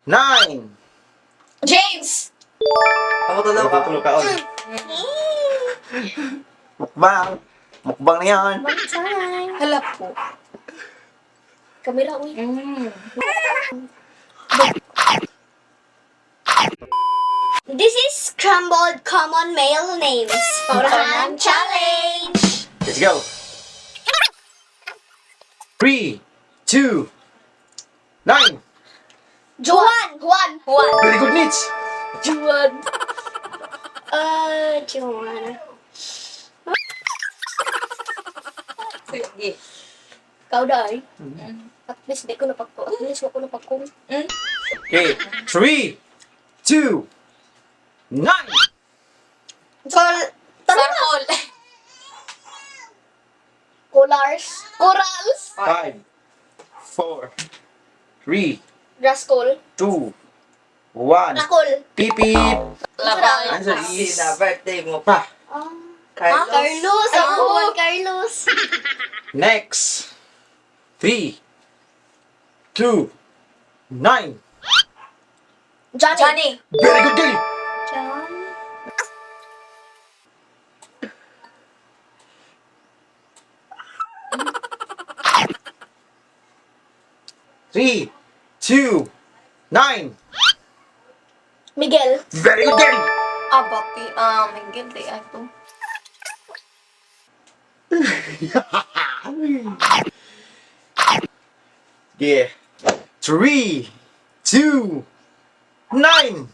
Nine. James! Ako tanaw ka. Tulog ka, on. Mukbang. Mukbang na yan. One time. Hala po. Kamera, uy. This is Scrambled Common Male Names. Paurahan Challenge! Let's go. Three, two, nine. Juan! Juan! Juan. Very good, Mitch. Juan. Juan. Sige. Ikaw daw eh. At least di ko napagko. At least wako napagko. Okay. Three, two, nine. So, tanong na. Sarkol. Colars. Corals. Five, four, three, Rascal. two, one. Rakol. Beep, beep. Laban. Answer is... Sina, birthday mo Pa. Ah. Carlos. Carlos. Ako, Juan Carlos. Next. Three, two, nine. Johnny. Johnny. Very good, girl. John. Three, two, nine. Miguel. Very good, girl. Abati. Ah, Miguel. Di ato. Yeah. Three, two, nine.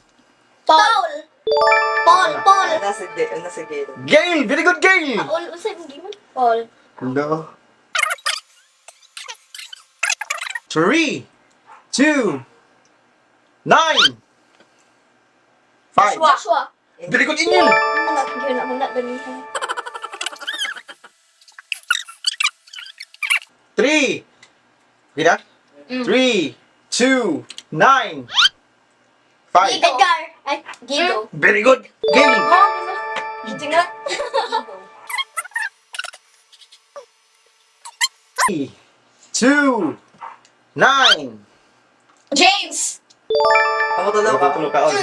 Paul. Paul. Paul. Nasa, nasa Gail. Gail, very good, Gail. Paul. Usa yung giman? Paul. No. Three, two, nine. Five. Joshua. Joshua. Very good, Inyil. Wala. Yun ako na ganihan. Three. Okay na? Three, two, nine. Five. Edgar. Ay, Gigo. Very good. Gail. Ha? Hindi nga. Three, two, nine. James! Ako tanaw ka. Tulog ka, on.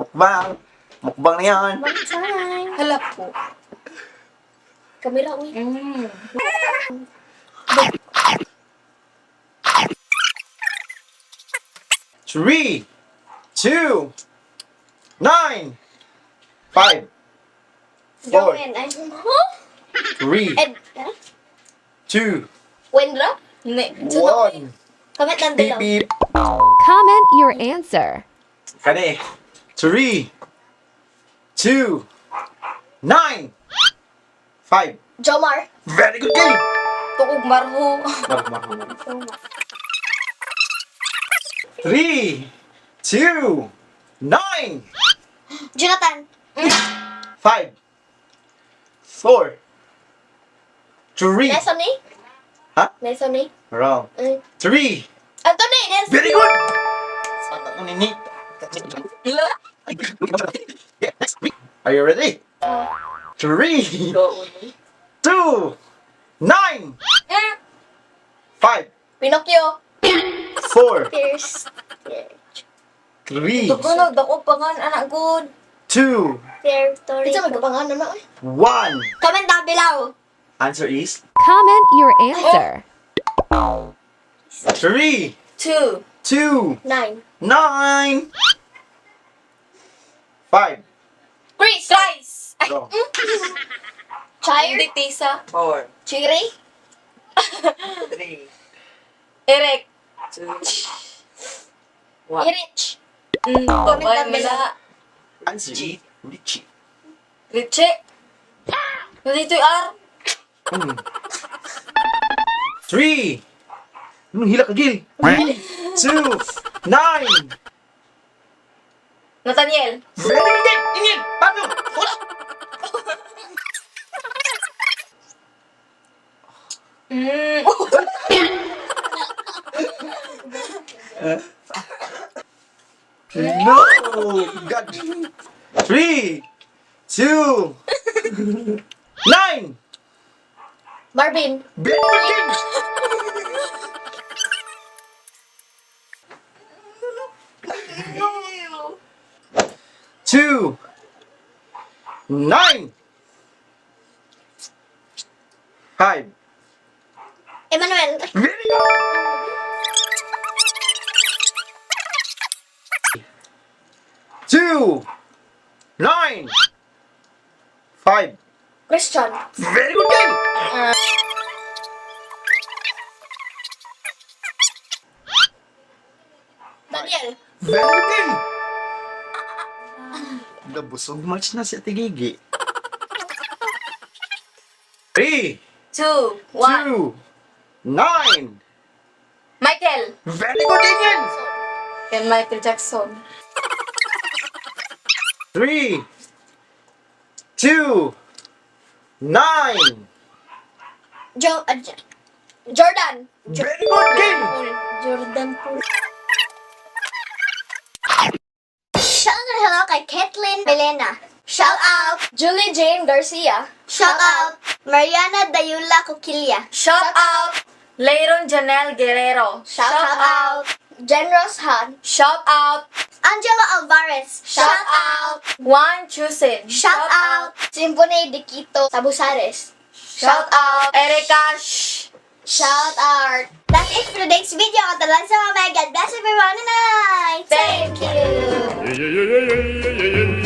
Mukbang. Mukbang na yan. One time. Hala po. Kamera, uy. Three, two, nine, five, four, Joanne. Ay, huh? three, Ed. Huh? two, Wendra? Hindi. one. Comment lang Beep, below. beep. Comment your answer. Kani. Three, two, nine, five. Jomar. Very good, Gail. Tukog marho. Three, two, nine, Jonathan. five, four, three. Nelson eh? Huh? Nelson eh? Wrong. Ay. Three. Anthony! Nelson! Very good. Are you ready? Three, Go. two, nine, five, Pinocchio. four, Pierce. three, Dako dako pangan anak good. two, Territory. Ito magkapangan na eh. one. Comment down below. Answer is Comment your answer. three, Two. two, Nine. nine, five. Chris. Rice. Ay, Wrong. Chire. hindi tisa. Four, Chiri. three, Eric. two, one. Irich. Comment down down below. Answer is Richie. Richie. Nandito yung R. Three. Anong hila ka, Gil? Two, nine. Nathaniel. Very good! Ingin! Paano? Wala! No! God! Three, two, nine! Marvin. Very good! 2, 9, 5. Emmanuel. Very good. 2, 9, 5. Christian. Very good game. Daniel. Very good game. Nabusog match na si Ate Gigi. 3, 2, 1. 2, 9. Michael. Very good, Daniel. And Michael Jackson. 3, 2, 9. Jordan. Very good game. Jordan Poole. Shout out hello kay Kathleen Belena. Shout out Julie Jane Garcia. Shout out Mariana Dayula Coquilla. Shout out. Leiron Janelle Guerrero. Shout out Jen Rose Han. Shout out. Angelo Alvarez. Shout out. Juan Chusin. Shout out Symphony de Quito Tabusares. Shout out. Erika Shh. Shout out. That's it for today's video. Katalan sa mamaya. God bless everyone and I. Thank you. Yeah, yeah, yeah, yeah, yeah, yeah, yeah.